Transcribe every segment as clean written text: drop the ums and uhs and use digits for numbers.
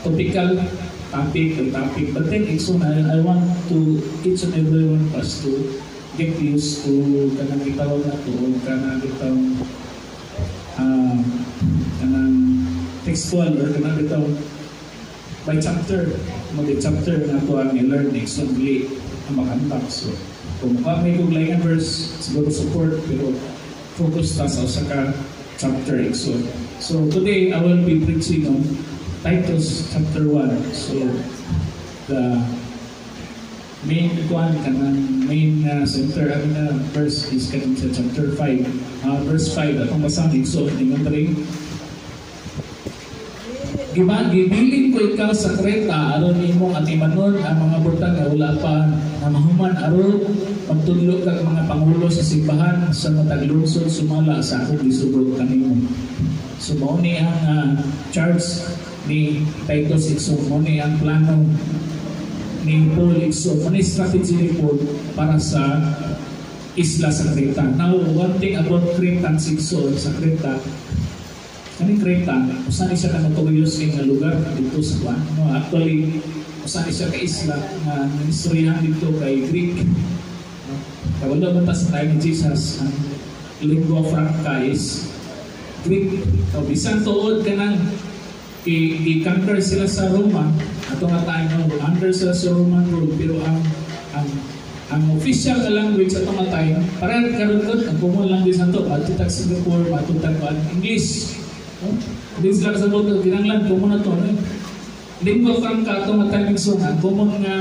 topical topic or topic. But then it's I want to each and every one of us to get used to kanang gitawag na to o kanang bitawng kanang textual or kanang bitawng by chapter mo, di chapter na to ang i-learn, so dili ang makantang. So kung mukha may kog laingan verse siguro support, pero focus ta sa usa ka chapter, igsoon. So today I will be preaching on Titus chapter 1. So the main kuan, kanang main center ano na verse is kanang sa chapter 5, verse 5. Atong basahin, igsoon. Ingon diri: "Giba, gibilin ko ikaw sa Kreta aron imong atimanon ang mga butang nga wala pa na mahuman, aron magtudlo kag mga pangulo sa simbahan sa matag lungsod sumala sa akong gisugot kanimo." So mao ni ang charge ni Titus, igsoon. Mao ni ang plano ni Paul, igsoon. Mao ni strategy ni Paul para sa isla sa Creta. Now, one thing about Cretans, igsoon, sa Creta, kaning Creta, usa ni siya ka notorious kay nga lugar dito sa kuan. No, actually, usa ni siya ka isla nga istoryahan dito kay Greek. No? Kabalo man ta sa time ni Jesus, ang lingua franca is Greek. So, bisan tuod kanang i-conquer sila sa Roma, ato nga time, no, under sila sa Roman rule, pero ang official na language ato nga time, parang karon ko, ang common language nato, adto tag Singapore, adto tag kuan, English. No? Hindi sila kasabot og kinahanglan common na to. No? Lingua franca ato nga time, so ang common nga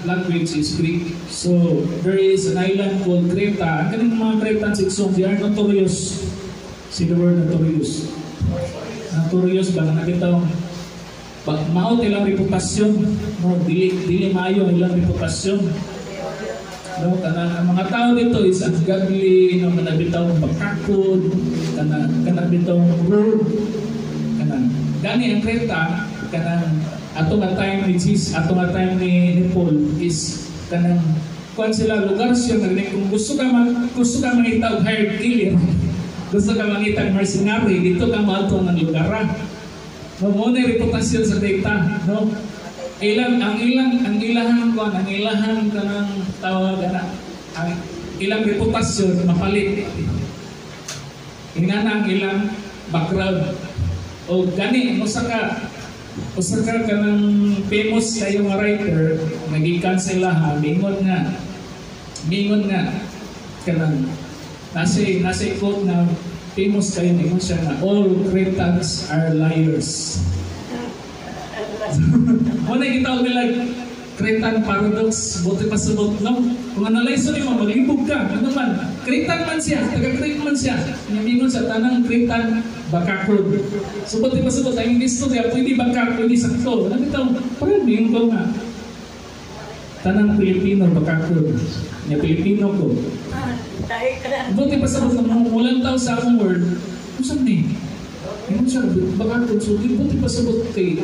language is Greek. So there is an island called Creta. Ang kaning mga Cretans, igsoon, they are notorious. See the word "notorious." Notorious ba na bitaw ba, mao ilang reputasyon, no? Dili dili maayo ang ilang reputasyon, no? Kanang ang mga tao dito is ungodly, no? Kana bitaw bakakod, kana bitaw rude, kanang gani ang Creta kanang ato nga time ni Jesus, ato nga time ni Paul is kanang kuan sila, lugar siya nga kung gusto ka mangita og hired killer, gusto ka mangita og mercenary, dito ka moadto ng lugar, no? Mo na reputasyon sa Creta, no? Ilang ang ilang ang ilahang kuan, ang ilahang kanang tawag ana, ang ilang reputasyon mapalit ingana ang ilang background. O gani usa ka kanang famous kayo nga writer nagikan sa ilaha, mingon nga kanang nasa quote na famous kayo, mingon siya nga "All Cretans are liars." Mo na gitawag nila Cretan paradox, buti pasabot, no? Kung analyze nimo, maglibog ka, ano man, Cretan man siya, taga Crete man siya. Mingon sa tanang Cretan bakakod. So buti pasabot, ang istorya, pwede bakak, pwede sakto. Ano bitaw, parang mingon ko nga, tanang Pilipino bakakod. Nya Pilipino ko. Tahi ka na. Buti pasabot na walang tao sa akong word, unsa ni? Ingon siya, bakakod. So, buti pasabot kay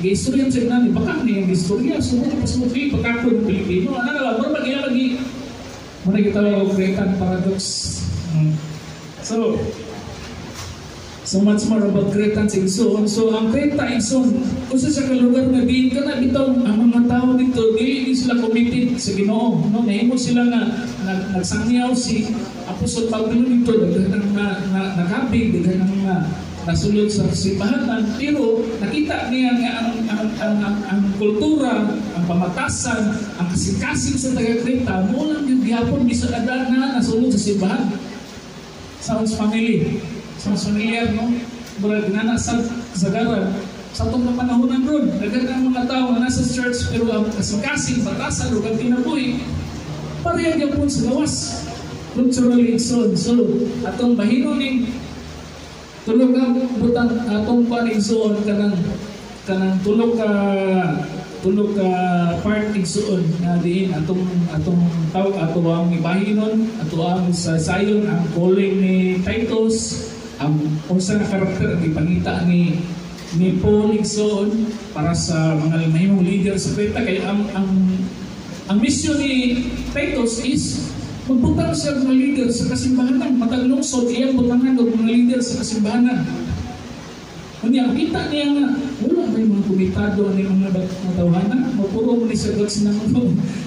giistorya sa nani baka ni ang istorya, so buti pasabot kay bakakod Pilipino. Ano na ba? Mura mag lagi mo na gitawag og Cretan paradox. So much more about Cretans, igsoon. So ang Creta, igsoon, usa sa ka lugar nga diin ka na bitaw ang mga tao dito dili ni sila committed sa Ginoo. No, nahimo sila nga nagsangyaw si Apostol Pablo dito, daghan ang na nakabig, daghan ang na nasulod sa simbahanan, pero nakita niya nga ang kultura, ang pamatasan, ang kasing-kasing sa taga Creta, mo lang yung gihapon bisan ada na nasulod sa simbahan. Sounds familiar. Sounds familiar, no? Murag nana sa kasagaran sa atong kapanahonan ron, daghan ang mga tao nga nasa church pero ang kasing-kasing, batasan ug ang kinabuhi pareha gyapon sa gawas. Culturally, so, so atong bahinon ning tulo ka butang, atong kuan, igsoon, kanang tulo ka part, igsoon, nga diin atong tawag ato ang ibahinon, ato ang sa sayon ang calling ni Titus, ang unsa nga karakter ang ipangita ni Paul, igsoon, para sa mga mahimong leader sa Creta, kay ang mission ni Titus is magbutang siya og mga leader sa kasimbahanan. Matag lungsod, iyang butangan og mga leader sa kasimbahanan. Unya kita niya nga wala may mga komitado ani mga mga tawhana, mapuro mo ni sa God sinang.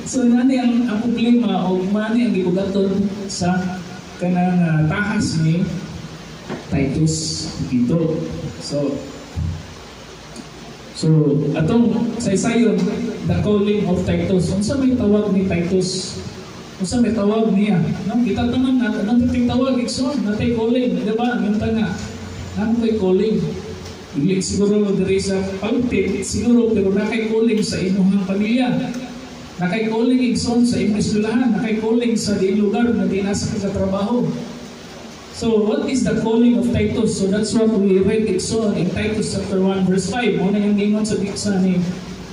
So nani ang problema o mani ang gibugaton sa kanang tahas ni Titus dito. So atong saysayon, the calling of Titus. Unsa may tawag ni Titus? Unsa may tawag niya? No, kita tanan na anong tawag, igsoon, natay calling, di ba? Ang nga. Namo kay calling. Dili siguro diri sa pulpit siguro, pero nakay calling sa inyong pamilya. Nakay calling, igsoon, sa imong eskwelahan, nakay calling sa di lugar na di nasa ka trabaho. So what is the calling of Titus? So that's what we read, igsoon, in Titus chapter 1 verse 5. Mo na yung ingon sa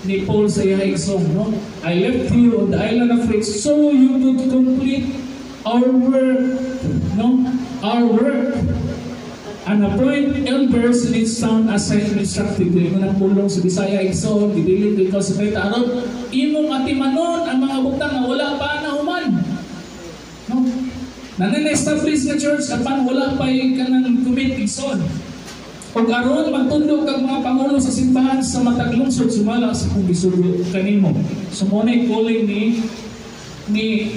ni Paul sa iya, igsoon, no? "I left you on the island of Crete so you could complete our work," no? "Our work and appoint elders in each town as I instructed you." Mo nang pulong sa Bisaya, igsoon, gibilin ko ikaw sa Kreta aron imong atimanon ang mga butang nga wala pa nahuman. No? Nanan-establish nga church apan wala pa kanang commit, igsoon. Ug aron magtudlo kag mga pangulo sa simbahan sa matag lungsod sumala sa kung gisugo kanimo. So mo na calling ni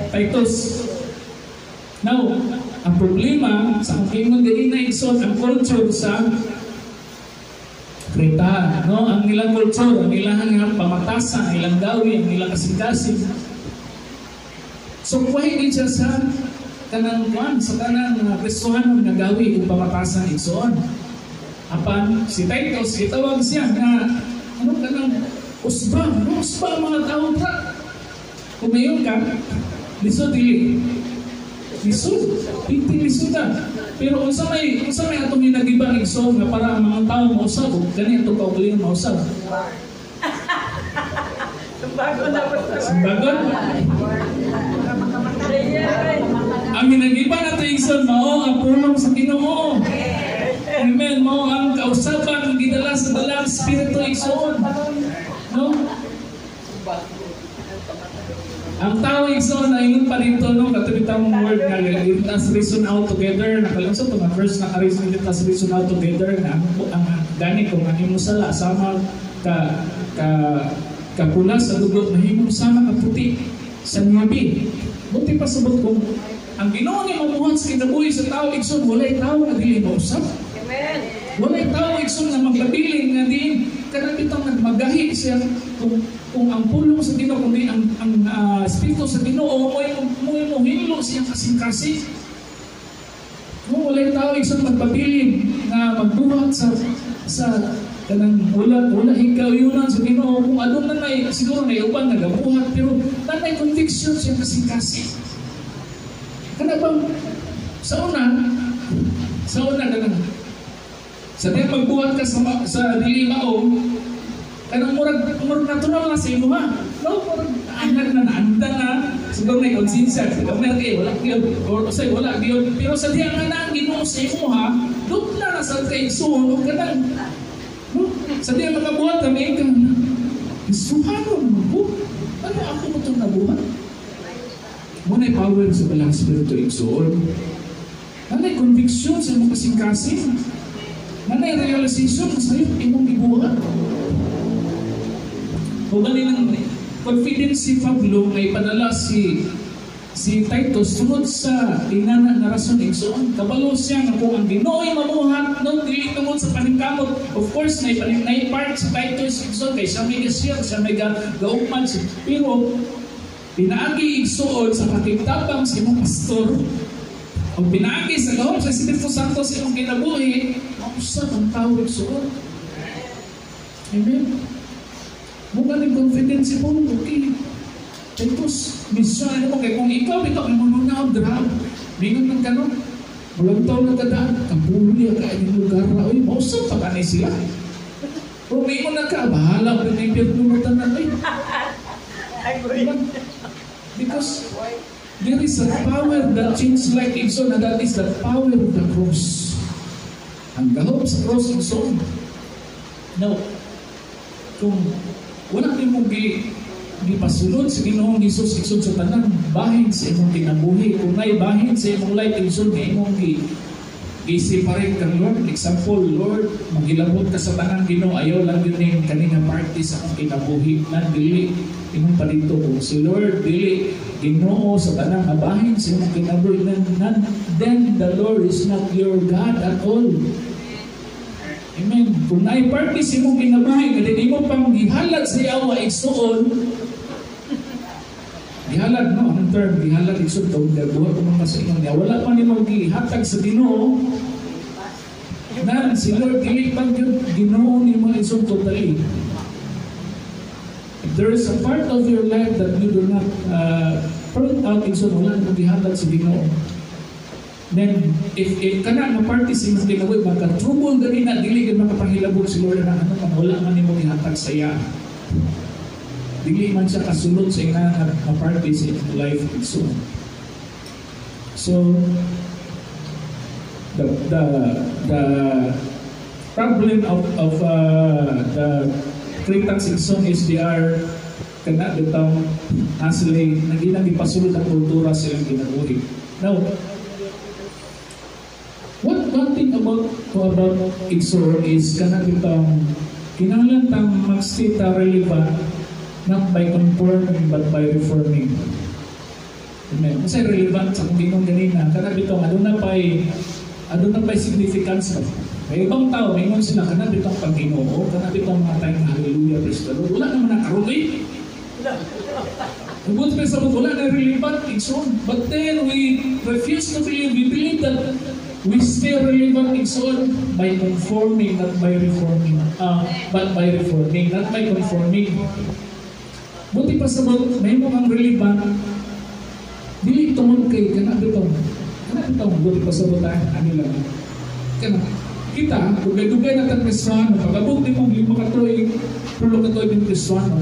Titus. Now, ang problema sa akong ingon ganina, igsoon, ang culture sa Kreta, no? Ang ilang culture, ang ilang nga pamatasa, ang ilang gawi, ang ilang kasing-kasing. So kuhay din siya sa kanang kwan, sa kanang Kristohanon nga gawi ug pamatasan, igsoon. Apan si Titus, gitawag siya nga ano kanang usba, no, usba ang mga tao pra. Kung mayon ka, lisod dili. Lisod, piti lisod ah. Pero unsa may atong ginagiba, igsoon, nga para ang mga tao mausab ug gani atong kaugalingon mausab? Bago na po. Simbagon? Prayer. Ang ginagiba nato, igsoon, mao ang pulong sa Ginoo. Amen. Mao ang kausaban ang gidala sa Balaang Espiritu, igsoon. No? Ang tao, igsoon, na ingon pa dito, no, katulad mong word nga "Let us reason out together," nakalimsa to nga verse, naka-reason, "Let us reason out together," na ang gani kung ang imong sala sama ka kapula sa dugo, mahimong sama kaputi sa niyabi. Buti pasabot kung ang Ginoo ni mamuhat sa kinabuhi sa tao, igsoon, walay tao nga dili mausab. Amen. Walay tao, igsoon, nga maglabilin nga diin kanang bitong nagmagahi siya kung ang pulong sa Ginoo, kung di ang espiritu sa Ginoo mo mohinlo siyang kasing-kasing. No, walay tao, igsoon, magpabilin nga magbuhat sa kanang wala higayunan sa Ginoo kung aduna na siguro na uban nga gabuhat pero nanay conviction siyang kasing-kasing. Kana bang sa una kanang sa diyan magbuhat ka sa dili mao, kanang murag natural na sa imo ha, no, murag anak na naanda na siguro na konsensya siguro na kay wala gyud or say wala gyud, pero sa diyan nga na ang Ginoo sa imo ha, dupla na sa kay igsoon og kanang, no, sa diyan makabuhat kami ka isuhanon mo ano ako mo itong nabuhat mo na power sa Balang Espiritu, igsoon. Nanay conviction sa imong kasing-kasing. Nanay realization sa iyo imong gibuhat. Kung gani confidence si Pablo nga ipadala si Titus tungod sa inana nga rason, igsoon. Kabalo siya nga kung ang Ginoo'y mamuhat, no, dili tungod sa paningkamot. Of course, na part si Titus, igsoon, kay siya may siya, siya may gaugman. Pero pinaagi, igsoon, sa pakigtabang sa imong pastor o pinaagi sa gahom sa Espiritu Santo sa imong kinabuhi, mausab ang tao, igsoon. Amen. Mo ganing confidence si Paul, okay. Titus, mission ano mo, kay kung ikaw, ang mga drag, mingon ng kanon, walang tao na kadaan, kapuli ka inyong lugar na, uy, mausap pa kanay sila. Kung mingon na ka, bahala ko rin yung tanan, uy. Agree. Because there is a power that changes life, igsoon, and that is the power of the cross. Ang gahom sa cross, igsoon. Now, kung wala nimong gipasulod sa Ginoong Hesus, igsoon, sa tanan bahin sa imong kinabuhi, kung nay bahin sa imong life, igsoon, nga imong gi I-separate kang Lord. Example, "Lord, maghilabot ka sa tanan, Ginoo, ayaw lang gyud ning kani nga party sa akong kinabuhi." Nan dili imong pa dito kung si Lord dili Ginoo sa tanang abahin sa imong kinabuhi nan, then the Lord is not your God at all. Amen. Kung naay party sa imong kinabuhi nga dili mo pang gihalad sa yawa, igsuon, gihalad, no? Anong term? Gihalad, igsoon, tawag buhat mo sa ingon niya. Wala pa nimo gihatag sa Ginoo. Na si Lord dili pa gyud Ginoo nimo, igsoon, totally. If there is a part of your life that you do not point out, igsoon, wala mo gihatag sa Ginoo. Then, if kana nga party sa imong kinabuhi, magka-trouble gani na, dili gyud makapahilabot si Lord na ano man, wala man nimo gihatag sa iya. Dili man siya kasulod sa ina nga party sa imong life, igsoon. So, the problem of the Cretans, igsoon, is they are kana bitang sila naginang gipasulod ang kultura sa ilang kinabuhi. Now, what one thing about igsoon is kana bitang kinahanglan tang mag-stay ta relevant, not by conforming but by reforming. Amen. Kasi relevant sa kung ginong ganina, kana bitong aduna pay significance ba? May ibang tao, may sila, kana bitong pag-Ginoo, kana bitong mga time na hallelujah, praise the Lord. Wala naman na karon eh. Buti pa sa wala na relevant, igsoon. But then we refuse to believe. We believe that we stay relevant, igsoon, by conforming, not by reforming. But by reforming, not by conforming. Buti pa sa may mo ang relevant, dili tungod kay kana bitong buti pa sa buta, ano lang. Kana kita, dugay-dugay na tang Kristiyano, pag-abot ni mong 5 ka tuig, 10 ka tuig ng Kristiyano,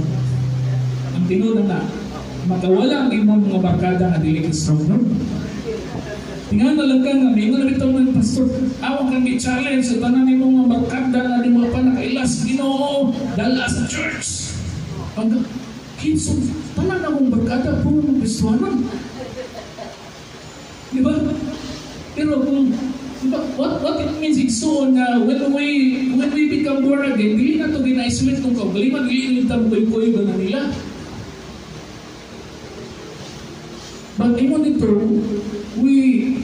ang tinuod na makawala ang imong mga barkada nga dili Kristiyano. Tingnan na lang ka nga, mingon na bitaw ng pastor, awang kang gi-challenge sa tanan nimong mga barkada nga di mo pa nakailas Ginoo, dala sa church. Pag kinso, tanan akong barkada, puro mga Kristiyano. Di ba? Pero kung di ba, what it means, igsoon, na when we become born again, dili na to gina-isolate kung kaugalingon, dili nila kuy-kuy na nila. But ingon dito, we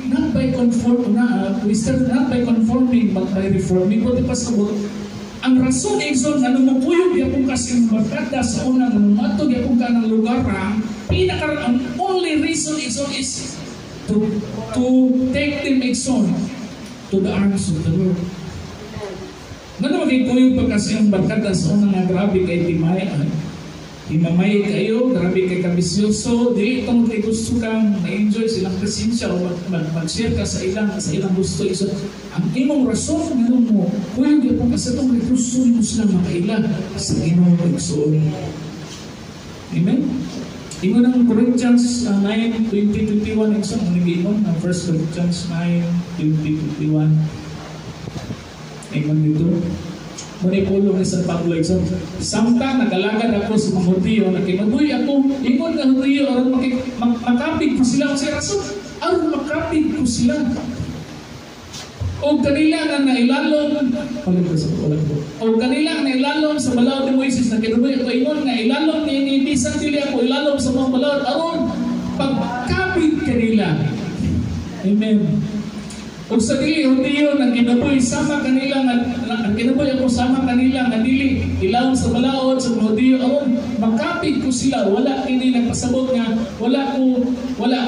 not by conform na we start not by conforming but by reforming. Buti pasabot, ang rason, igsoon, nga numukuyog yapon ka sa imong barkada sa una, nga mumadto yapon ka ng lugar, ang pinaka ang only reason, igsoon, is to take them, igsoon, to the arms of the Lord. Nga naman kay kuyog pa kasi ang barkada sa una nga grabe kay timay, ay, himamay kayo, grabe kay kabisyoso, dili tungod kay gusto kang ma-enjoy silang presensya o mag-share ka sa ilang gusto. So, ang imong rason nganong mo kuyog gyapon ka sa tong kay gusto nimo silang makaila sa Ginoo, igsoon. Amen? Ingon ang Corinthians 9, 20, 21, igsoon, ang nag-ingon, ang 1 Corinthians 9, 20, 21. Ingon dito, Muna pulong ni San Pablo, igsoon. "Samtang nagalagad ako sa mga Hudiyo, nakinubuhi ako, ingon nga Hudiyo, aron makapig ko sila." Kasi rason, aron makapig ko sila. O kanila nga nailalom, o kanila nga nailalom sa balaod ni Moises, nakinubuhi ako ingon nga ilalom ni bisan dili ako ilalom sa mga balaod, aron pagkapig kanila. Amen. O sa dili Hudiyo nagkinabuhi sama kanila nga ang kinabuhi ako sama kanila nga dili ilawom sa balaod sa mga Hudiyo aron makapig ko sila. Wala kini nagpasabot nga wala ko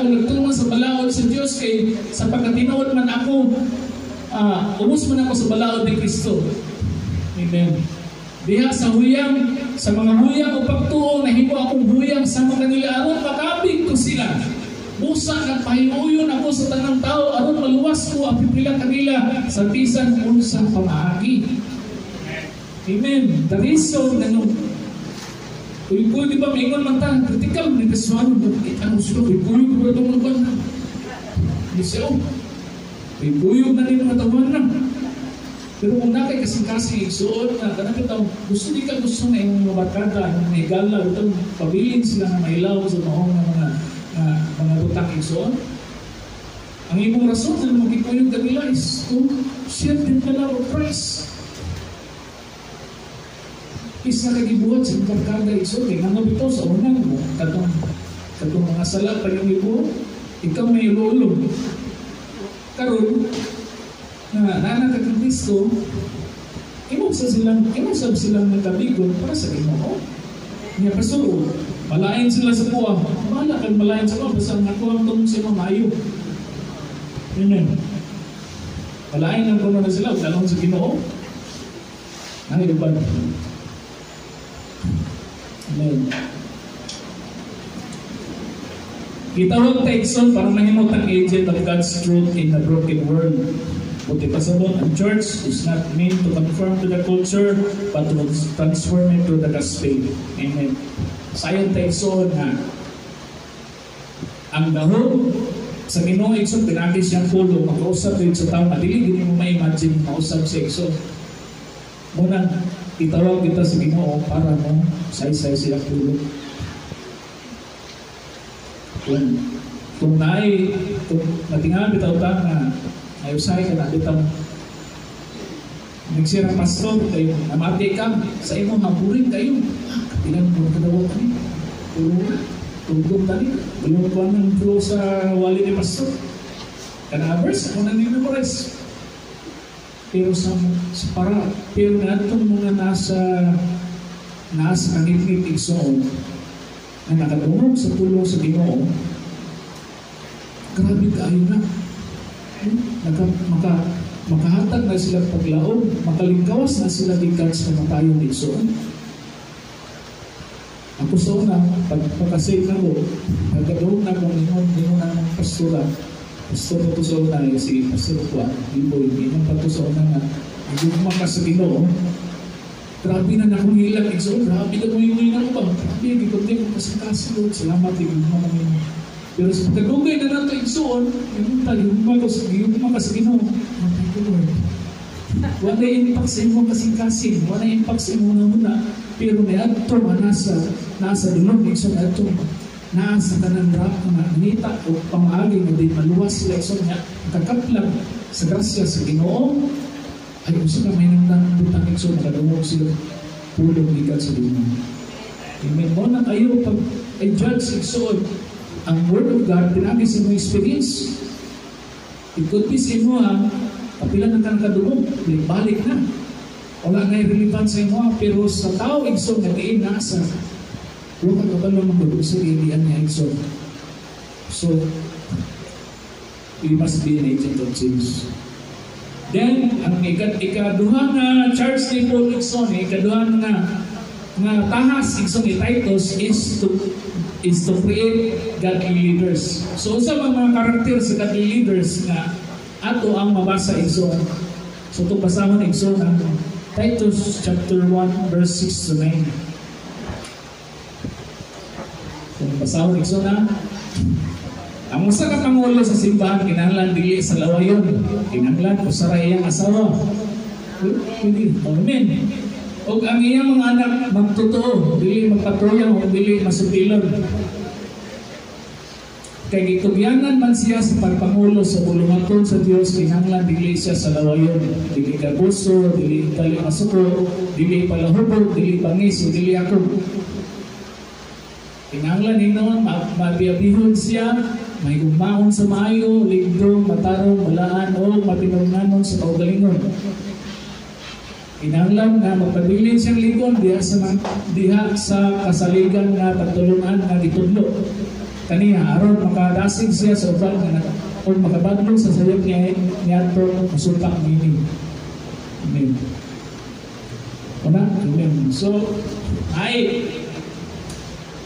nagtulungan sa balaod sa Dios kay sa pagkatinuod man ako ubos man ako sa balaod ni Kristo. Amen. Diha sa huyang sa mga huyang o pagtuo, nahimo akong huyang sama kanila aron makapig ko sila. Busa nagpahiuyon ako sa tanang tao aron maluwas ko ang pipila kanila sa bisan unsa pamaagi. Amen. The reason na nung kuy di ba mingon man ta, critical ni Kristiano, ano sila kuy kuy ba itong lugar na? Di siya, oh. Kuy na rin mga tawan na. Pero kung nakay kasing-kasing igsuon na kanang bitaw gusto di ka gusto na imong mga barkada nga may gala utang pabilin sila nga mailaw sa maong nga mga butang, igsuon. Ang imong rason na makikuyog kanila is to share them the love of Christ. Is nakagibuhat sa imong barkada, igsoon, kay nga bitaw sa unang mo katong mga sala pa yung ibuhat, ikaw may ulo-ulo. Karon na nana ka kang Kristo, imo sa silang nagkabigon para sa Ginoo. Nya, "Pastor, oh, malain sila sa kuha." Bahala kag malain sa kuha, basta ang ako ang tungod sa imo maayo. Amen. Malain ang kuno na sila, talon sa Ginoo. Ay, uban. Amen. Gitawag ta, igsoon, para mahimutang agent of God's truth in a broken world. Buti pasabot, ang church is not meant to conform to the culture, but to transform it to the gospel. Amen. Sayon ta, igsoon, nga ang dahom sa Ginoo, igsoon, pinagi siyang pulong, makausap din sa tao na dili gini mo ma-imagine mausap sa igsoon. Muna, itawag kita sa Ginoo para mo saysay siya pulong. Kung naay kung natingahan bitaw ta nga ay usahay ka na bitaw nagsira, "Pastor," kayo namati ka sa imo haburin kayo, ah, kapilan mo kadawat ni puro tugtog tani bulong ko ng flow sa wali ni pastor kana verse ako na ni-memorize, pero sa para pero natong mga nasa kangitngit, igsoon, na nakadungog sa pulong sa Ginoo, grabe kaayo na. Makahatag na sila paglaom, makalingkawas na sila gikan sa kamatayon, igsoon. Ako sa una, pag pagkasave na ko, nagkadungog na akong ingon, ingon na ng pastora, pastor ko to sa una, eh, si Pastor Juan, Iboy, ingon pa to sa una nga, gugma ka sa Ginoo, grabe na akong hilak, igsoon, grabe na mo yung ko ba? Grabe, gikunti ko kasing-kasing, Lord, salamat, gugma mo nimo. Pero sa pagkadugay na nato, igsoon, yung ta, gugma ka sa Ginoo, oh, thank you, Lord. Wala impact sa imong kasing-kasing, wala impact sa imong una, pero may adto nga nasa dulong, igsoon, adto nasa kanang rap nga nita o pamaagi nga di maluwas sila, igsoon, nga kakaplag sa grasya sa Ginoo ay usa ka may nang butang, igsoon, nakadungog sila pulong gikan sa Ginoo. Amen. Mo na kayo pag ay judge, igsoon, ang word of God pinagi sa imong experience. It could be sa imo ha, kapila na ka nakadungog, balik na. Wala na relevant sa imo, pero sa tao, igsoon, nag-iin nasa wa ka kabalo magdugo sa ilian niya, igsoon. So, we must be an agent of change. Then, ang ikaduha nga charge ni Paul, igsoon, ikaduha nga tahas, igsoon, ni Titus is to create godly leaders. So unsa man mga karakter sa godly leaders nga ato ang mabasa, igsoon? So itong basahon, igsoon, ang Titus chapter 1 verse 6 to 9. Kung basahon, igsoon na, ang usa ka pangulo sa simbahan kinahanglan dili sa lawayon, kinahanglan usara iyang asawa. Pwede. Amen. Og ang iyang mga anak magtotoo, dili magpatuyang o dili masupilon. Kay gitugyanan man siya sa pagpangulo sa buluhaton sa Dios, kinahanglan dili siya sa lawayon, dili gabuso, dili dali masuko, dili palahubog, dili bangis, o dili akog. Kinahanglan hinuon mabiyabihon siya, mahigugmaon sa maayo, ligdong, matarong, balaan o matinungnanon sa kaugalingon. Kinahanglan nga magpabilin siyang lingon diha sa kasaligan nga pagtulunan nga gitudlo kaniya aron makadasig siya sa uban nga o makabadlong sa sayop niya niadto musupak niini. Amen. Una, amen. So, ay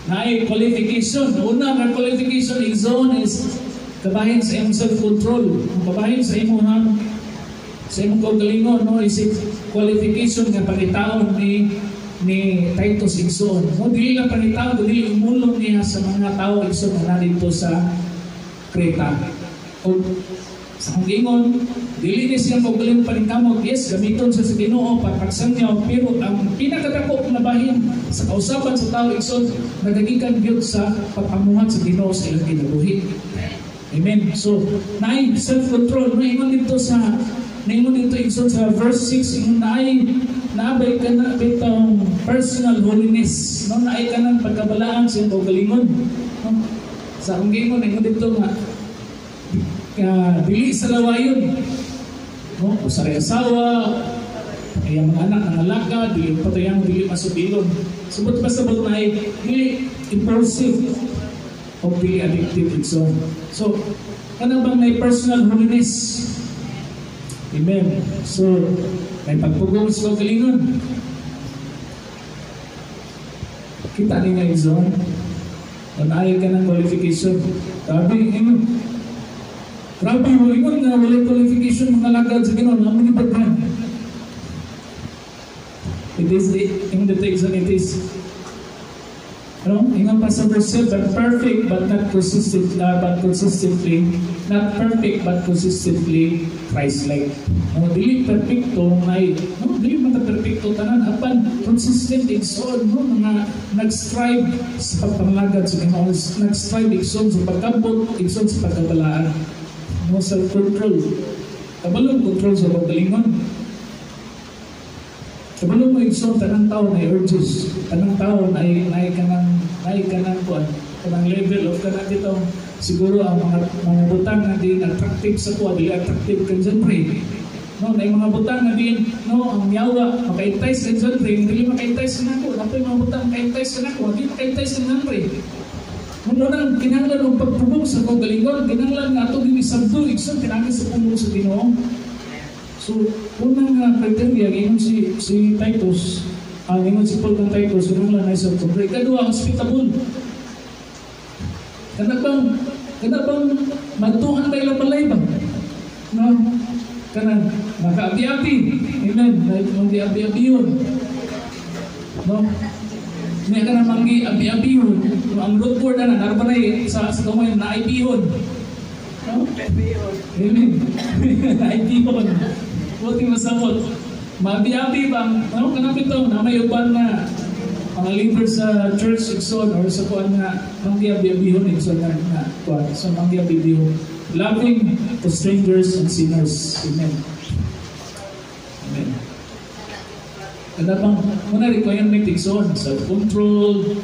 naay qualification. Una nga qualification, igsoon, is kabahin sa imong self-control. Ang kabahin sa imong kaugalingon, no, is it qualification nga pangitaon ni Titus, igsoon. Mo dili lang pangitaon, dili umulong niya sa mga tao, igsoon, nga dito sa Creta. O sa akong ingon, dili ni siya kaugalingon paningkamot. Yes, gamiton siya sa Ginoo para pagsangyaw, pero ang pinakadako na bahin sa kausaban sa tao, igsoon, nagagikan gyud sa pagpamuhat sa Ginoo sa ilang kinabuhi. Amen. So, naay self-control. Naingon dito, igsoon, sa verse 6, ingon naay naabay ka na bitong personal holiness. No, naay ka ng pagkabalaan sa iyong kaugalingon. No? Sa akong giingon, ingon dito nga dili sa lawayon. No? Usa ray asawa, ay ang mga anak ng alaka, dili patayang dili masubilon. Subot pasabot na ay dili impulsive o dili addictive, igsoon. So, kana bang may personal holiness? Amen. So, may pagpugong sa kaugalingon. Kita ni nga, igsoon. Kung ayaw ka ng qualification. Grabe, ingon. Grabe, ingon nga wala qualification mga lagad sa Ginoo. Amo ni baghan. It is the, in the text, and it is, ano, ingon pa sa verse 7, perfect but not consistent, but consistently, not perfect but consistently Christ-like. No, dili perfecto ngay, no, dili man ta perfecto tanan, apan consistent, igsoon, no, mga nag-strive sa pagpanglagad sa Ginoo, nag-strive, igsoon, sa pagkabot, igsoon, sa pagkabalaan. No, self-control. Kabalong control sa kaugalingon. Kabalo mo, igsoon, tanang tao na urges, tanang tao na ay kanang kuan, kanang level of kanang dito siguro ang mga butang nga di attractive sa kuha, dili attractive kan John. No, na mga butang nga di, no, ang yawa maka-entice kan John, dili maka-entice kanako. Napoy mga butang maka-entice kanako, di maka-entice kan John. Muna nang kinahanglan og pagpugong sa kaugalingon, kinahanglan nga ato ginisabdo, igsoon, pinagi sa pulong sa Ginoo. So, unang criteria, ingon si Titus, ang ingon si Paul kang Titus, kinahanglan ay self-control. Ikaduha, hospitable. Kana bang madtuhan tayo lang balay ba? No? Kanang makaabi-abi. Amen. Manggi-abi-abihon. No? Niya ka na manggi-abi-abihon. Ang root word na, naroon na sa kamay na naibihon. No? Amen. Naibihon. Buti masabot. Maabi-abi ba? Ano kanang ito? Na may uban na mga leader sa church, igsoon, or sa kuan nga manggi-abi-abihon, igsoon, nga kuan. So manggi-abi-abihon. Loving to strangers and sinners. Amen. Amen. Kada bang muna requirement, igsoon, self-control,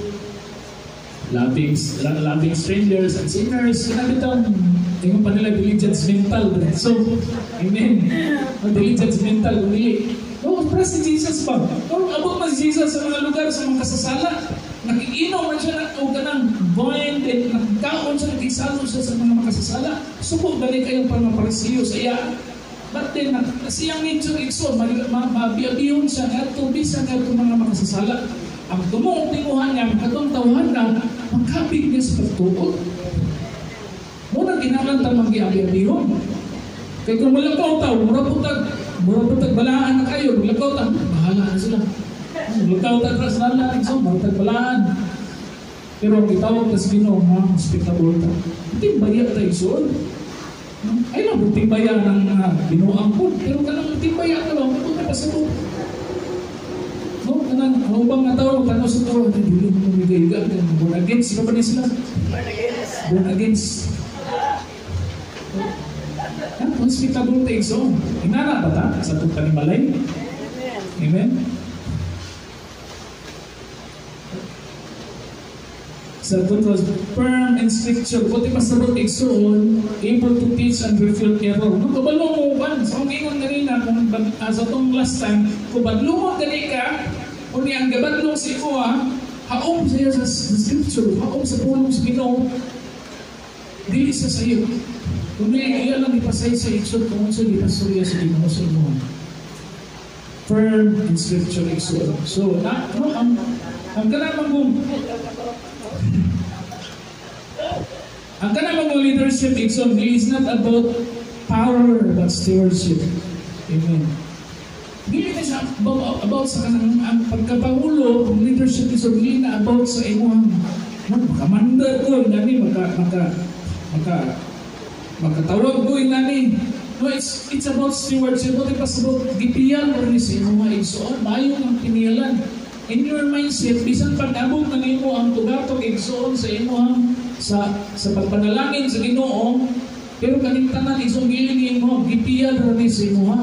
loving strangers and sinners. Kana bitong ingon pa nila dili judgmental. So, amen. Ang dili judgmental kung dili. Oh, para si Jesus pa. Oh, abot man si Jesus sa mga lugar sa mga kasasala. Nakiinom man siya ng og kanang wine, then nagkaon siya, nakisalo siya sa mga makasasala. Suko balik kayong mga Parisiyo sa iya. But then, siyang nature, igsoon, mabiabihon siya ngadto bisan ngadto mga makasasala. Ang tumuong tinguhan niya, ang katong tawhan na magkapig niya sa pagtuot. Muna kinahanglan ta magiabi-abihon. Kay kung malakaw ta, mura putag balaan na kayo, maglakaw ta, bahala na sila. Maglakaw ta sa lala, igsoon, mura tag balaan. Pero ang gitawag ta sa Ginoo nga hospitable ta. Timbaya ta, igsoon. Ay lang, timbaya ng binuang po. Pero kanang timbaya ka lang, ito na pasabot. No, kanang ang ubang nga tao, tanaw sa tao, ay, dili mo migayuga, born against, sino ba ni sila? Born against. Born against. Ha? Hospitable ta, igsoon. Inana ba ta sa itong panimalay? Amen. Amen? Sa was firm in scripture, buti pa sa igsoon, able to teach and refute error. No, kabalo mo kan, sa akong ingon kanina, kung sa itong last time, kung badlungon gani ka, o ni ang gabadlong si imo, haom siya sa scripture, haom sa pulong sa Ginoo, dili siya sa iyo. Kung iya lang ipasay sa igsoon, kung unsa gipasurya sa Ginoo sa imo. Firm in scripture, igsoon. So, na, no, ang kanang mong ang kanang mga leadership, igsoon, is not about power but stewardship. Amen. Dili na siya about sa kanang ang pagkapangulo, ang leadership is dili na about sa imuhang no, makamanda ko nani makatawag ko nani. No, it's about stewardship. Buti pa sa about gipiyan mo rin sa imuha, igsoon, maayo ang piniyalan. In your mindset, bisan pag-abot na nimo ang tugatog, igsoon, sa imuhang sa pagpanalangin sa Ginoo, Pero kaning tanan, igsoon, giling nimo, gipiyad ra ni sa imuha.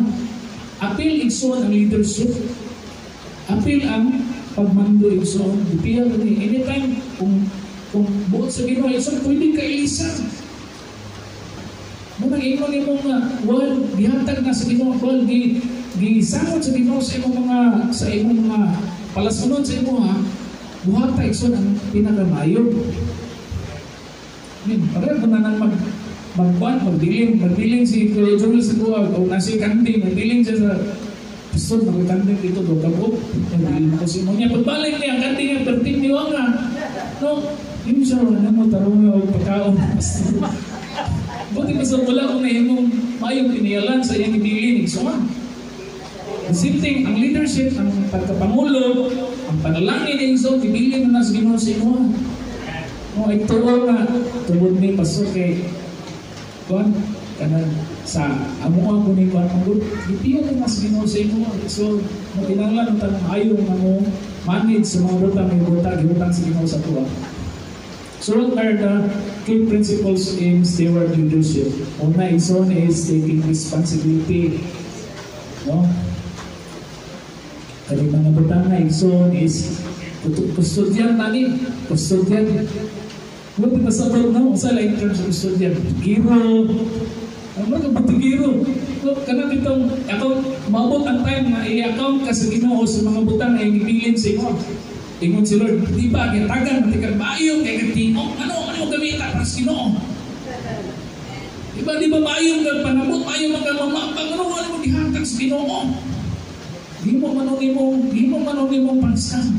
Apil, igsoon, ang leadership. Apil ang pagmando, igsoon, gipiyad ra ni. Anytime kung buot sa Ginoo, igsoon, pwede ka ilisan. Mo nang ingon nimo nga well, gihatag na sa Ginoo, well, gisamot sa Ginoo sa imong mga palasunod sa imo ha, buhata, igsoon, ang pinakamayo. Min, pareho ko na nang magkuan, magbilin si Kuya Joel sa kuha, o nasi kanding, magbilin siya sa Pastor, magkanding dito, do kabo. Magbilin ko si niya. Pagbalik niya, ang kanding niya, perting niwa nga. No, yun siya, wala mo, tarong nga, og pagkaon, Pastor. Buti pa sa wala kung nahimong maayong piniyalan sa iyang ibilin, igsoon. The same thing, ang leadership, ang pagkapangulo, ang panalangin, igsoon, ibilin na sa Ginoo sa imo. No, ay tuo nga, tungod ni Pastor kay kuan kanang sa amo ko ni kuan manggod, gipiya na sa Ginoo sa imo. So, makinahanglan ang tanang ayo nga mo manage sa mga butang nga butang gibutang sa Ginoo sa tuwa. So what are the key principles in steward leadership? Una, igsoon, is taking responsibility. No? Kani mga butang na, igsoon, is custodian na ni, custodian. Mo pa sa no, sa like terms of custodian. Giro. Ang mga butigiro. No, kanang itong account, maabot ang time nga i-account ka sa Ginoo sa mga butang nga gibilin sa imo. Ingon si Lord, di ba, gitagan, mati ka maayo, kay katingog, ano, ano gamita para sa Ginoo? Di ba maayo nga panabot, maayo man ka mamapang, ano, ano mo gihatag sa Ginoo? Di mo man imong pang-scam.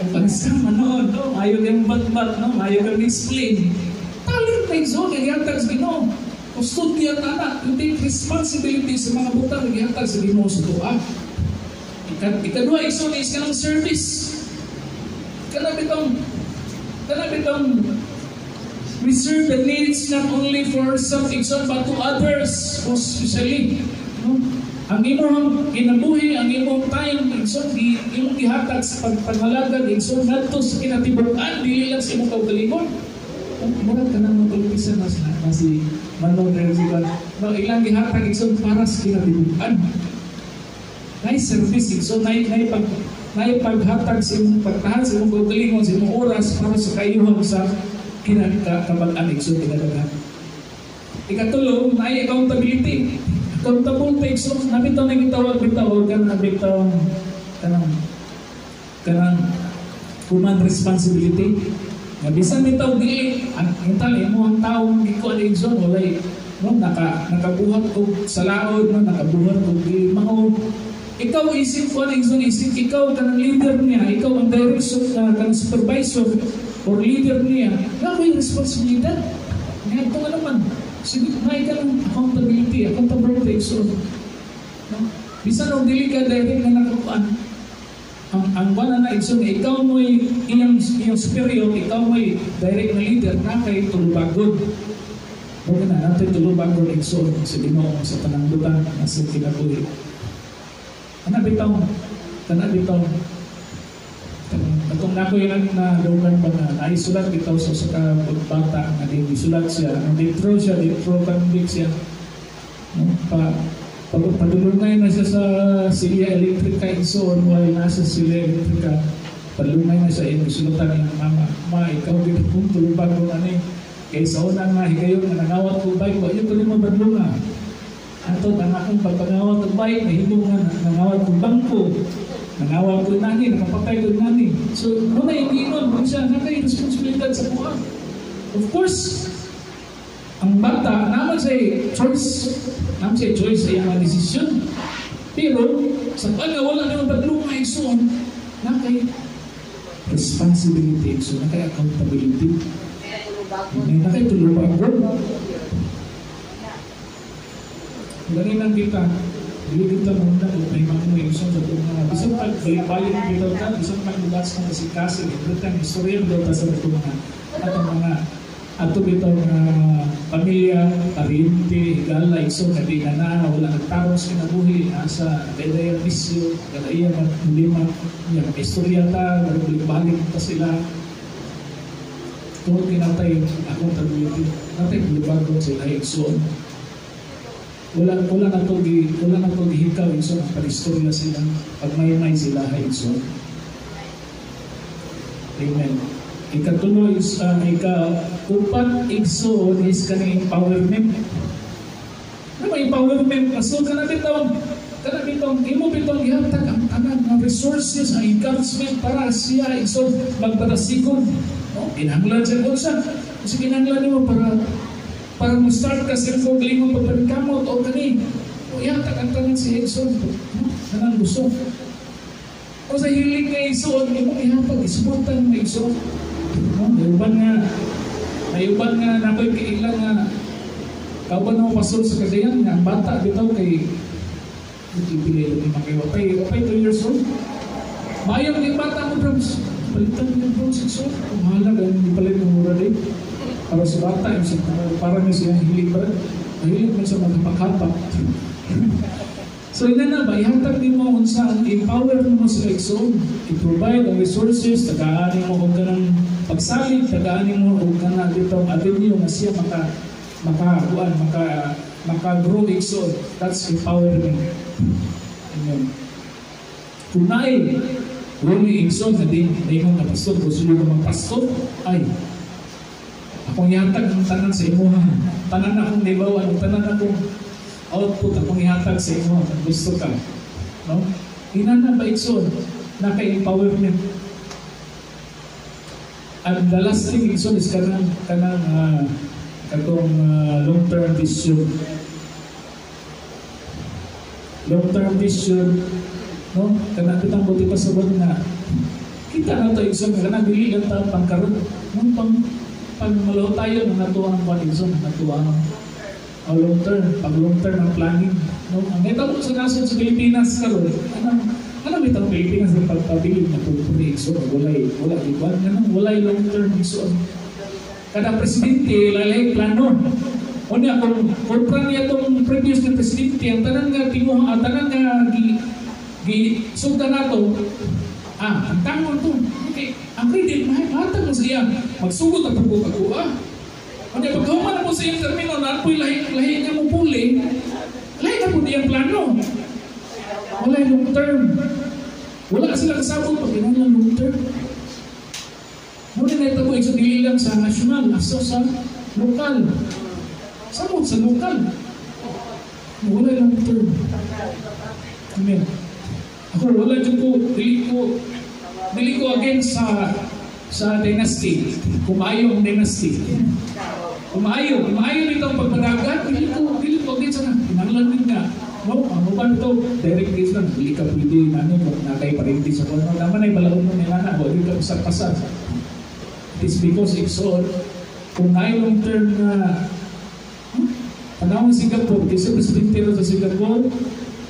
Pang-scam, ano, no? Ayaw kang bat-bat, no? Ayaw kang explain. Talent na igsoon, kay gihatag sa Ginoo. Custodian na na, you take responsibility sa mga butang nga gihatag sa Ginoo sa tuwa. Ikaduha, igsoon, is kanang service. Kanang bitong we serve the needs not only for ourselves, igsoon, but to others, most especially. No? Ang imong kinabuhi, ang imong time, igsoon, imong gihatag sa pagpangalagad, igsoon, ngadto sa kinatibuk-an, dili lang sa imong kaugalingon. Murag ka nang matulpisan na si Manong Renzi ba? No, ilang gihatag, igsoon, para sa kinatibuk-an. Nay service, igsoon, nay paghatag sa imong pagtahan sa imong kaugalingon, sa imong oras para sa kayuhan sa kinakabag-an, igsoon, kinadaghan. Ikatulo, nay accountability. Accountable ta, igsoon, nabitaw na gitawag bitaw ka na bitaw kanang human responsibility. Nga bisan bitaw dili ang intal imo ang tawo gikuan, igsoon, walay no nakabuhat og sa laod, no, nakabuhat og dili mao. Ikaw isip kuan, igsoon, isip ikaw kanang leader niya, ikaw ang director kanang supervisor or leader niya, na may responsibilidad. Ngadto nga naman, sige, may ka ng accountability, accountability, igsoon. No? Bisan og dili ka direct nga nakakuan, ang wala na, igsoon, ikaw mo'y iyang superior, ikaw mo'y direct na leader, na kay tulubagon. Mo na natin tulubagon, igsoon, sa Ginoo sa tanang butang na sa kinabuhi. Ana bitaw, kana bitaw. Katong nako yung na dawgan pa na naisulat bitaw sa ka bata nga di isulat siya, ang death row siya, death row convict siya. No, pa pag padulungay na siya sa Silya Electrica, igsoon, while nasa Silya Electrica, padulungay na siya, iyang gisulatan iyang mama, "Ma, ikaw gid kung tulubagon ani kay sa una nga higayon nga nangawat ko bike, wa yun tuloy mabadlunga. Ato ang akong pagpangawat og bike, nahimo nga nangawat kog bangko, nangawat ko nani, nakapatay ko nani." So, muna yung giingon, mo siya, nakay responsibilidad sa buha. Of course, ang bata, naman sa choice, naman sa choice sa iyang mga desisyon. Pero, sa pag wala naman badlunga, igsoon, nakay responsibility, igsoon, nakay accountability. Nakay tulubagon. Gani lang kita, dili kita muna kung may mga igsoon sa itong mga bisan pag balik-balik bitaw ta, bisan pag lugas ng kasing-kasing, every time istorya bitaw ta sa itong mga atong mga ato bitaw nga pamilya, pariente, higala, igsoon, nga di na na, wala nagtarong sa kinabuhi, asa, kaya bisyo, kada iya problema, niya, may istorya ta, balik-balik ta sila, tungod kinatay accountability. Natay tulubagon sila, igsoon. Wala na to gihikaw, igsoon, ang pag-istorya sila, pagmaymay sila, igsoon. Amen. Ikatulo is ika-upat, igsoon, is kaning empowerment. Ano empowerment? So kana bitong imo bitong gihatag ang tanan nga resources, ang encouragement para siya, igsoon, magpadasikon. No? Kinahanglan siya unsa? Kasi kinahanglan nimo para mo start ka sa imong galingon pagpaningkamot o kani. O ihatag ang tanan si igsoon. No? Kanang gusto. O sa hilig nga, igsoon, imong ihatag, isuportan mo, igsoon. No? May uban nga nakoy kaila nga kauban na mo pastor sa Cagayan nga ang bata bitaw kay ipili ni mga wapay 2 years old. Maayo ang bata mo, bros. Palitan mo yung bros, igsoon. Kung mahalaga, hindi palit ng mura din. Para sa bata, yung sa, para niya siya hilig ba? Mahilig man sa maghapak-hapak. So ina na ba, ihatag nimo unsa ang empower nimo sila, igsoon. I-provide ang resources, tagaan nimo og kanang pagsalig, tagaan nimo og kanang ditong avenue nga siya maka kuan, maka grow, igsoon. That's empowerment. Amen. Kung naay Rumi, igsoon, na di ingon nga, "Pastor, gusto nyo ka magpastor?" Ay, akong ihatag ang tanan sa imuha. Tanan akong nibawan, ang tanan akong output akong ihatag sa imuha kung gusto ka. No? Inana ba, igsoon? Naka-empowerment. And the last thing, igsoon, is kanang katong long-term vision. Long-term vision, no? Kanang kitang buti pa sa nga kita na to, igsoon, nga kanang dili lang ta pangkaron, no? Pang pang malaw tayo ng natuang kwan, igsoon, natuang oh, long term, pag long term ang planning, no? Ang nahitabo sa nasod sa Pilipinas karon, anong ano bitang Pilipinas ng pagpabilin na pupuri, igsoon, walay wala di ba ganun, walay long term, igsoon. Kada presidente lalay plano. Unya kung kontra niya tong previous na presidente, ang tanan nga tinguha, ang tanan nga gi gi sugdan nato, ang tangon to. Okay, ang credit mahatag mo sa iya. Magsugod ang pagbuot ako ah. Unya pagkahuman na mo sa iyang termino na apoy lahi lahi nga mo puli, lahi na po iyang plano. Wala long term. Wala sila kasabot pag kinahanglan long term. Muna na ito po, dili lang sa national, asa sa lokal. Samot sa lokal. Wala long term. Amen. Ako, wala dyan ko, dili ko against sa dynasty. Kung maayo ang dynasty. Kung maayo nito ang pagpadagan, dili ko against sa na. Kinahanglan din nga. No, ang uban ito, direct case lang, dili ka pwede, ano, kung nakay parente sa kuno, naman ay balaod mo nila na, di ka pasar-pasar. It is because, igsoon, kung naay long term na panahon Singapore, kasi presidente sa Singapore,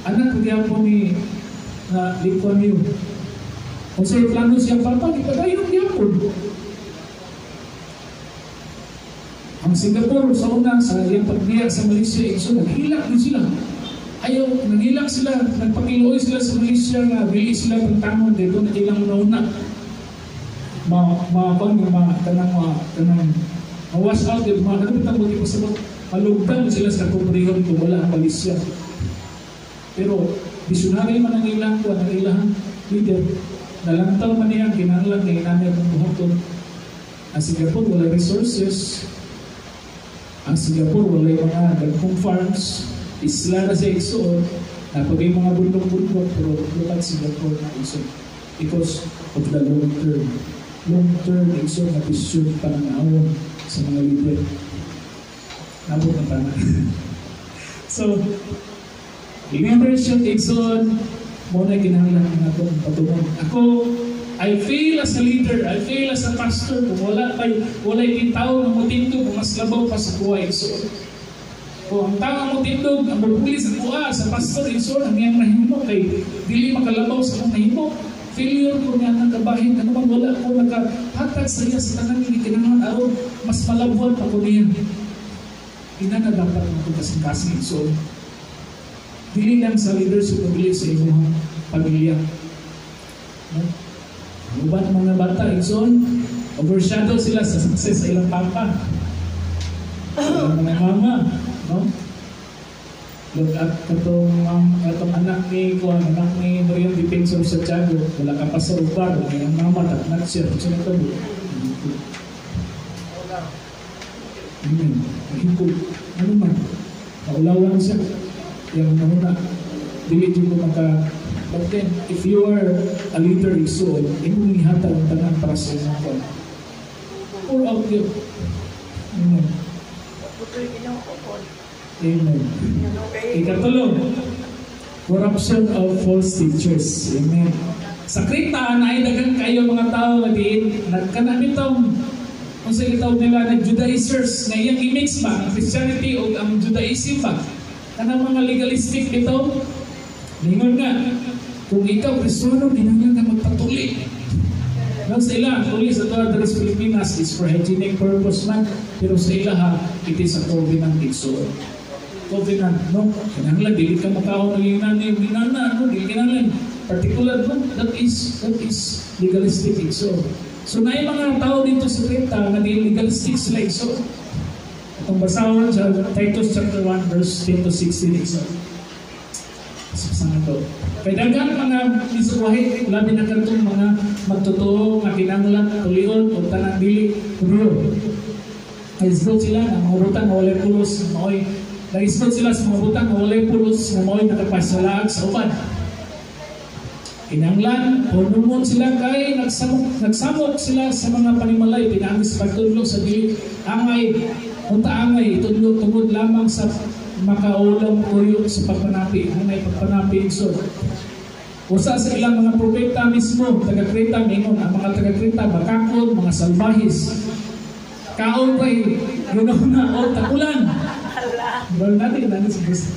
anak gyapon ni na Lee Kuan Yew. Kung sa plano siyang papa, di padayon gyapon. Ang Singapore sa una, sa iyang pagbiya sa Malaysia, so naghilak din sila. Ayaw, naghilak sila, nagpakiluoy sila sa Malaysia nga, dili sila pagtangon dito na ilang una-una. Ma, ma, ma, ma, kanang, ma, kanang, ma-wash out, yung mga, ano bitang buti pa sa malugdan sila sa kubrihon kung wala ang Malaysia. Pero, visionary man ang ilang, ang ilang leader, nalantaw man niya, kinahanglan nga inani akong buhaton. Ang Singapore wala resources. Ang Singapore wala mga dagkong farms. Isla na siya, igsoon. Napagay mga bundok-bundok, pero look at Singapore na, igsoon. Because of the long term. Long term, igsoon, na vision pananawon sa mga leader. Nabot na tanan. So, leadership, igsoon, mo na kinahanglan nga atong patungon. Ako, I fail as a leader, I fail as a pastor kung wala kay walay tao nga motindog mas labaw pa sa kuha, igsoon. Kung ang tao nga motindog, ang mupuli sa kuha sa pastor, igsoon, ang iyang nahimo kay dili makalabaw sa akong nahimo. Failure ko nga ang kabahin, ano man wala ko nakahatag sa iya sa tanan nga kinahanglan aron mas malabwan pa ko niya. Ina na dapat ang atong kasing-kasing, igsoon. Dili lang sa leadership, dili sa imong pamilya. No? Ang uban mga bata, igsoon, overshadow sila sa success sa ilang papa. Ang mga mama, no? Look at katong anak ni kuan, anak ni Marian Defensor Santiago, wala ka pa sa ubar, ang mama taknat siya, unsa na to? Amen. Nahikog. Ano man? Maulawan siya. Yang nahuna, dili jud ko maka. But then, if you are a leader, igsoon, imong ihatag ang tanan para sa imong kuan. Pour out yun. Amen. Putoy Ginoo ko. Amen. Ikatulo, corruption of false teachers. Amen. Sa Creta, naay daghan kayo mga tao nga diin nagkana bitong unsa gitawag nila na Judaizers nga iyang i-mix ba ang Christianity o ang Judaism ba, kanang mga legalistic bitaw. Ningon nga kung ikaw Kristiyano, kinahanglan ka magpatuli. No, sa ila, tuli sa tuwa diri sa Pilipinas is for hygienic purpose man, pero sa ila ha, it is a covenant, igsoon. Covenant, no? Kinahanglan dili ka makaon ng inani, inana, no? Dili kinahanglan. Particular, no? That is legalistic, igsoon. So naay mga tao dito sa Creta nga di legalistic sila, igsoon. Atong basahon sa Titus chapter 1 verse 10 to 16, igsoon. Sa to. Kay daghang mga misuwahi, labi na kadtong mga magtotoo nga kinahanglan tulion o tanang dili Hudyo. Naisgot sila nga mga butang nga walay pulos, maoy naisgot sila sa mga butang nga walay pulos nga maoy nakapasalaag sa uban. Kinahanglan hunumon sila kay nagsamok sila sa mga panimalay pinaagi sa pagtudlo sa dili angay, unta angay itudlo tungod lamang sa makaulam tuyo sa pagpanapi, hanay pagpanapi, igsoon. Usa sa ilang mga propeta mismo, taga Creta, mingon ang mga taga Creta bakakod, mga salbahis. Kaon kay ginaw na o takulan. Well, natin natin sa gusto.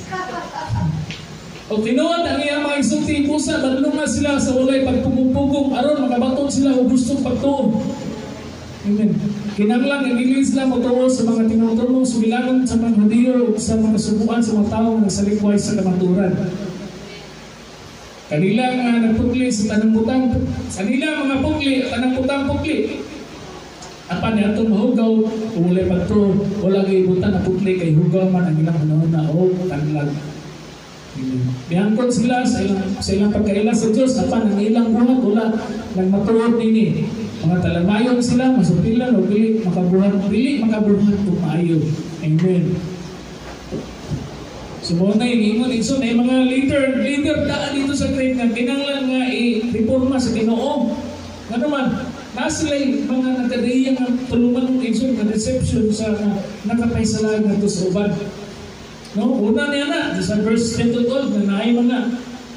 O tinuod ang iyang mga igsulti busa badlunga sila sa walay pagpugong-pugong aron makabaton sila og gustong pagtuo. Amen. Kinahanglan ang dili sila motuo sa mga tinuturong sugilanon sa mga Hudiyo ug sa mga subuan sa mga tawo nga nagsalikway sa kamatuoran. Kanila nga nagpukli sa tanang butang, sa nila mga pukli, tanang butang pukli. Apan niadtong mahugaw, kung walay pagtuo, wala kay butang na pukli kay hugaw man ang ilang hunahuna o tanlag. Mihangkon sila sa ilang pagkaila sa Dios, apan ang ilang buhat wala nagmatuod nini. Mga talamayon sila, masupilan o dili makabuhat kung maayo. Amen. So mo na yung ingon, igsoon, ay mga leader daan dito sa Crete nga kinahanglan nga i-reforma sa Ginoo. Nga naman, na sila mga nagkadiyang nga tulungan ng, igsoon, nga deception sa nga nakapaysalaan nga sa uban. No, una niya na sa verse 10 to 12 na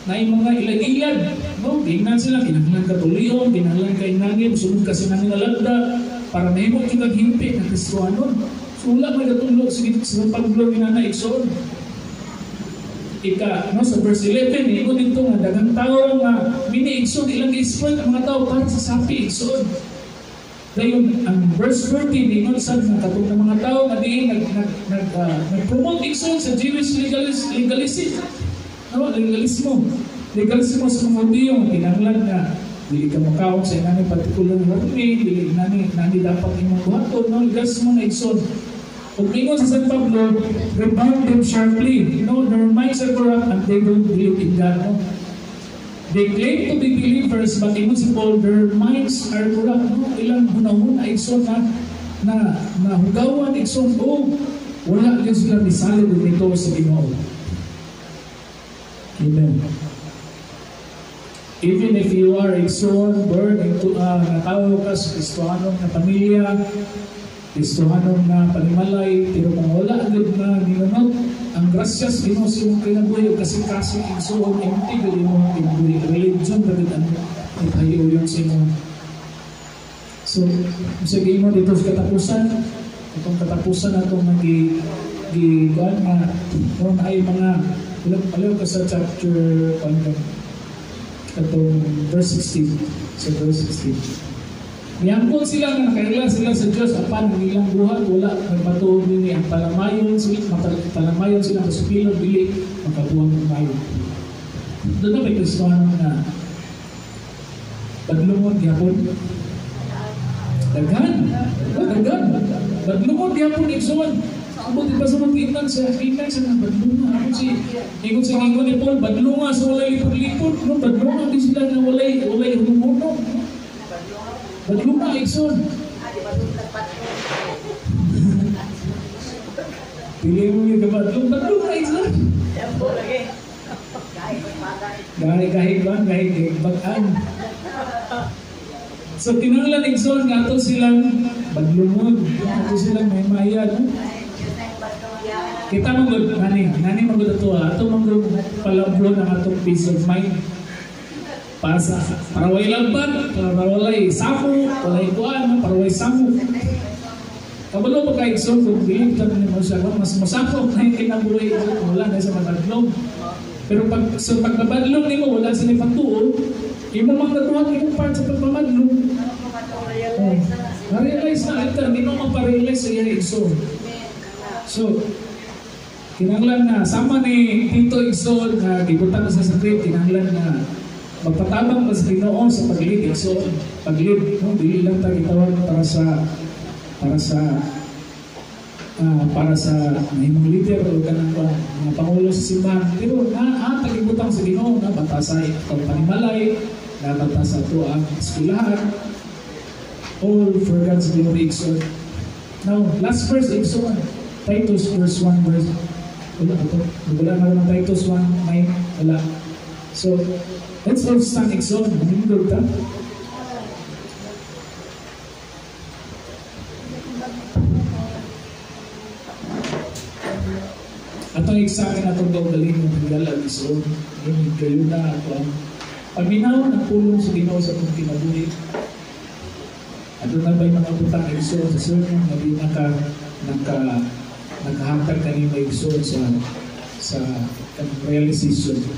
naay mga ilag-ilag, no? Tingnan sila, kinahanglan ka tulion, kinahanglan ka inangin, sunod ka sa nangin alagda para mahimo kitang himpi ng Kristohanon. So wala may gatulog sa Pablo ginana, igsoon. Ika, no, sa verse 11, ingon dito nga daghang tao nga mini, igsoon, ilang gi-exploit ang mga tao para sa sapi, igsoon. Dayon ang verse 14 ingon sad nga katong ng mga tao nga diin nag nag nag nag-promote, igsoon, sa Jewish legalism. No, legalismo. Legalismo sa mga Hudiyo, kinahanglan nga dili ka makaon sa inani particular nga rumi, dili nani nani dapat imong buhaton, no, legalismo na, igsoon. Ug ingon sa San Pablo, rebuke them sharply. Their minds are corrupt and they don't believe in God. No? They claim to be believers, but ingon si Paul, their minds are corrupt. No? Ilang hunahuna, igsoon, na na nahugawan, igsoon, o wala gyud sila misalig og nito sa Ginoo. Amen. Even if you are, igsoon, born into a natawo ka sa Kristohanong na pamilya, Kristohanong na panimalay, pero kung wala gyud na ninunot ang grasya sa Ginoo sa imong kinabuhi o kasing-kasing, igsoon, empty gyud imong kinabuhi. Religion ra gyud ang ipahiuyon sa imong. So, sa mo dito sa katapusan, itong katapusan na itong nag gi kuan nga kung ay mga ilang paliw ka sa chapter kuan ka katong verse 16, sa verse 16. Mihangkon sila nga nakaila sila sa Dios, apan ang ilang buhat wala nagmatuod nini. Ang talamayon sila, talamayon sila, kasupilon, dili makabuhat ng maayo. Doon na may Kristohano nga badlungon gyapon. Daghan. Oh, daghan. Badlungon gyapon, igsoon. Ambot ipasabot gikan sa nga badlunga. Ambot si ingon sa ingon ni Paul, badlunga sa walay lipod-lipod, no? Badlunga di sila nga walay hunong-hunong, no? Badlunga, igsoon. Ah, di ba doon nagpatro? Pili mo yung kabadlong, badlunga, igsoon. Tempo lagi. Kahit magpagay. Gahi gahi ba gahi gahi bagaan. So kinahanglan, igsoon, nga ato silang badlungon, ato silang may maya, no? Kita man gud nani man gud ato, ah. Ato man gud palablo ng atong peace of mind. Para way lambat, para walay samo, walay kuan, no? Para way samo. Kabalo ba ka, igsoon, kung dili ta ni mo siya, mas masakop na yung kinabuhi kung wala na sa mabadlong. Pero pag sa pagpabadlong nimo wala sila patuo, imo mang natuhan imong part sa pagpamadlong. Oh, na-realize na ito, hindi mo maparealize sa iya, igsoon. So, kinahanglan na sama ni Tito, igsoon, nga gibutang sa sakit, kinahanglan na magpatabang ka sa Ginoo sa pag-lead, igsoon. Pag-lead, no? Dili lang ta gitawag para sa mahimong leader o kanang ba, mga pangulo sa simbahan, pero na ah, tagibutang sa Ginoo na bata sa atong panimalay, na bata sa ato ang eskwelahan, all for God's glory, igsoon. Now, last verse, igsoon, Titus verse 1 verse, wala ito, wala na ng Titus 1 9, wala. So let's all stand, igsoon, manindog ta. Atong examine atong kaugalingon, higala, igsoon, yun kayo na ato ang paminaw ng pulong sa Ginoo sa atong kinabuhi. Aduna ba'y mga butang, igsoon, sa sermon nga di naka nakahatag kanimo, igsoon, sa kanang realization, no?